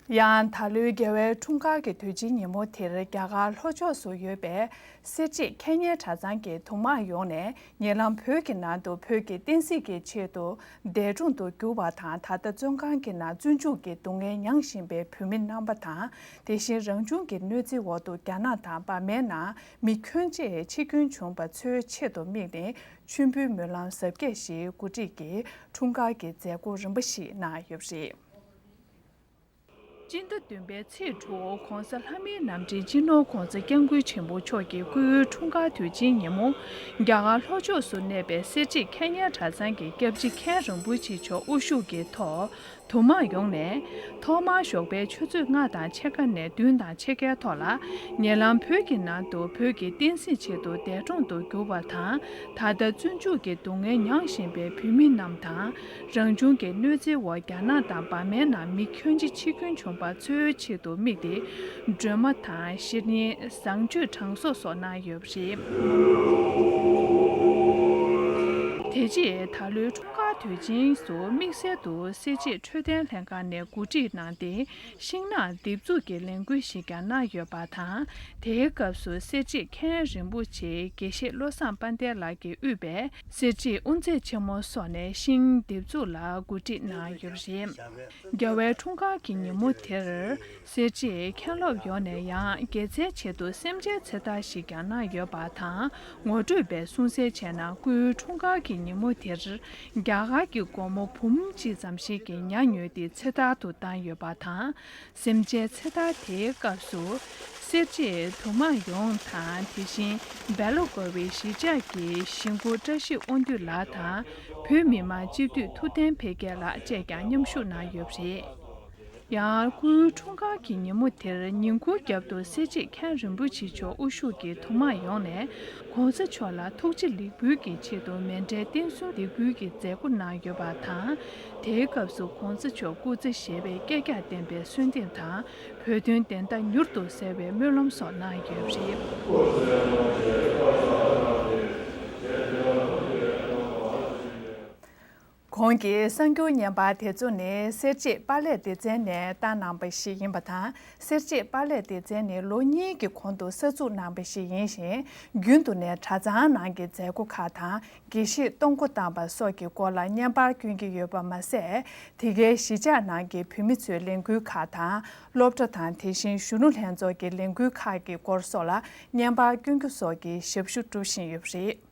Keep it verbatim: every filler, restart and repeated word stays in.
ཡང་ད་ལོའི་རྒྱལ་བའི་འཁྲུངས་སྐར་གྱི་དུས་ཆེན་ཉིན་མོ་དེར། རྒྱ་གར་ལྷོ་ཕྱོགས་སུ་ཡོད་པའི་གསེར་བྲིས་ཁེ་ཉན་གྲྭ་ཚང་གི་དུ་མང་ཡོངས་ནས། ཉེ་ལམ་བོད་ཀྱི་ནང་དུ་བོད་ཀྱི་བསྟན་སྲིད་ཀྱི་ཆེད་དུ་འདས་གྲོངས་སུ་གྱུར་པ་དང་། ད་ལྟ་བཙོན་ཁང་གི་ནང་བཙོན་འཇུག་གི་སྡུག་བསྔལ་མྱངས་བཞིན་པའི་བོད་མི་རྣམ་པ་དང་། དེ་བཞིན་རང་བྱུང་གི་གནོད་འཚེའི་འོག་ཏུ་རྒྱ་ནག་དང་འབར་མའི་ནང་མི་ཁྱོན་ཆེ་འཆི་སྐྱོན་བྱུང་བ་ཚོའི་ཆེད་དུ་དམིགས་ནས། མཆོད་འབུལ་སྨོན་ལམ་གཟབ་རྒྱས་ཤིག་གོ་སྒྲིག་གིས་འཁྲུངས་སྐར་གྱི་མཛད་སྒོ་རིམ་པ་ཞིག་གནང་ཡོད་པ་རེད། སྤྱི་ཟླ་བདུན་པའི་ཚེས་དྲུག་༸གོང་ས་ལྷ་མིའི་རྣམ་འདྲེན་སྤྱི་ནོར་༸གོང་ས་༸སྐྱབས་མགོན་ཆེན་པོ་མཆོག་གི་སྐུའི་འཁྲུངས་སྐར་དུས་ཆེན་ཉིན་མོ། རྒྱ་གར་ལྷོ་ཕྱོགས་སུ་གནས་པའི་གསེར་བྲིས་ཁེ་ཉན་གྲྭ་ཚང་གི་སྐྱབས་རྗེ་མཁན་རིན་པོ་ཆེ་མཆོག་དབུ་བཞུགས་ཀྱི་ཐོག་དུ་མང་ཡོངས་ནས། ཐོག་མར་ཞོགས་པའི་ཆུ་ཚོད་ལྔ་དང་ཕྱེད་ཀ་ནས་བདུན་དང་ཕྱེད་ཀའི་ཐོག་ལ། ཉེ་ལམ་བོད་ཀྱི་ནང་དུ་བོད་ཀྱི་བསྟན་སྲིད་ཆེད་དུ་འདས་གྲོངས་སུ་གྱུར་པ་དང་། ད་ལྟ་བཙོན་འཇུག་གི་སྡུག་བསྔལ་མྱངས་བཞིན་པའི་བོད་མི་རྣམས་དང་། རང་བྱུང་གི་གནོད་འཚེའི་འོག་རྒྱ་ནག་དང་འབར་མའི་ནང་མི་ཁྱོན་ཆེ་འཆི་སྐྱོན་བྱུང་བ་ཚོའི་ཆེད་དུ་དམིགས་ཏེ། སྒྲོལ་མ་དང་བཤེས་གཉེན། བཟང་སྤྱོད་གྲངས་གསོག་སོགས་གནང་ཡོད་པ་རེད། དེ་རྗེས་ད་ལོའི་འཁྲུངས་སྐར་དུས་ཆེན་སུ་དམིགས་བསལ་དུ་གསེར་བྲིས་འཕྲོད་བསྟེན་ལྷན་ཁང་ནས་གོ་སྒྲིག་གནང་སྟེ། ཤིང་ནགས་འདེབས་འཛུགས་ཀྱི་ལས་འགུལ་ཞིག་ཀྱང་གནང་ཡོད་པ་དང་། དེའི་སྐབས་སུ་གསེར་བྲིས་མཁན་རིན་པོ་ཆེ་དགེ་བཤེས་བློ་བཟང་དཔལ་ལྡན་ལགས་ཀྱིས་དབུས་པའི་གསེར་བྲིས་དབུ་མཛད་ཆེན་མོ་སོགས་ནས་ཤིང་འདེབས་འཛུགས་ལ་གོ་སྒྲིག་གནང་ཡོད་པ་རེད། རྒྱལ་བའི་འཁྲུངས་སྐར་གྱི་ཉིན་མོ་དེར། གསེར་བྲིས་མཁན་སློབ་ཡོངས་ནས་ཡང་དགེ་རྩའི་ཆེད་དུ་སེམས་ཅན་ཚེ་ཐར་ཞིག་ཀྱང་གནང་ཡོད་པ་དང་། ངོ་སྤྲོད་པས་གསུངས་གསལ་བྱས་ན། སྐུའི་འཁྲུངས་སྐར་གྱི་ཉིན་མོ་དེར། རྒྱ་གར་གྱི་སྒོར་མོ་འབུམ་གཅིག་ཙམ་ཞིག་གི་ཉ་ཉོས་ཏེ་ཚེ་ཐར་དུ་བཏང་ཡོད་པ་དང་། སེམས་ཅན་ཚེ་ཐར་དེའི་སྐབས་སུ། གསེར་བྲིས་དུ་མང་ཡོངས་དང་། དེ་བཞིན་སྦེལ་ཀོབ་པའི་གཞིས་ཆགས་ཀྱི་གཞིས་འགོ་བཀྲ་ཤིས་དབང་འདུས་ལགས་དང་། བོད་མི་མང་སྤྱི་འཐུས་ཐུབ་བསྟན་འཕེལ་རྒྱས་ལགས་བཅས་ཀྱང་མཉམ་ཞུགས་གནང་ཡོད་པ་རེད། ཡང་སྐུའི་འཁྲུངས་སྐར་གྱི་ཉིན་མོ་དེར། ཉིན་གུང་རྒྱབ་ཏུ་གསེར་བྲིས་མཁན་རིན་པོ་ཆེ་མཆོག་དབུ་བཞུགས་ཀྱི་དུ་མང་ཡོངས་ནས། ༸གོང་ས་མཆོག་ལ་ཐུགས་རྗེ་ལེགས་འབུལ་གྱི་ཆེད་དུ་མཎྜལ་རྟེན་གསུམ་འདེགས་འབུལ་གྱི་མཛད་སྒོ་གནང་ཡོད་པ་དང་། དེའི་སྐབས་སུ་༸གོང་ས་མཆོག་སྐུ་ཚེ་ཞབས་པད་བསྐལ་བརྒྱར་བརྟན་པའི་གསོལ་འདེབས་དང་། བོད་དོན་བདེན་མཐའ་མྱུར་དུ་གསལ་བའི་སྨོན་ལམ་སོགས་གནང་ཡོད་པ་རེད། གོང་གི་གསར་འགྱུར་བརྙན་པར་དེ་ཚོ་ནི་གསེར་བྲིས་པཱ་ལས་སྡེ་ཚན་ནས་བཏང་གནང་པ་ཞིག་ཡིན་པ་དང་། གསེར་བྲིས་པཱ་ལས་སྡེ་ཚན་ནི་ལོ་གཉིས་ཀྱི་གོང་དུ་གསར་འཛུགས་གནང་པ་ཞིག་ཡིན་ཞིང་། རྒྱུན་དུ་ནས་གྲྭ་ཚང་ནང་གི་མཛད་སྒོ་ཁག་དང་། དགེ་བཤེས་གཏོང་སྒོ་བཏང་པ་སོགས་ཀྱི་སྐོར་ལ་བརྙན་པར་བསྐྱོན་གྱི་ཡོད་པ་མ་ཟད། དེ་གའི་གཞིས་ཆགས་ནང་གི་བོད་མི་ཚོའི་ལས་འགུལ་ཁག་དང་། སློབ་གྲྭ་དང་། དེ་བཞིན་གཞོན་ནུ་ལྷན་ཚོགས་ཀྱི་ལས་འགུལ་ཁག་གི་སྐོར་སོགས་ལ་བརྙན་པར་བསྐྱོན་རྒྱུ་སོགས་ཀྱི་ཞབས་ཞུ་སྒྲུབ་བཞིན་ཡོད་པ་རེད།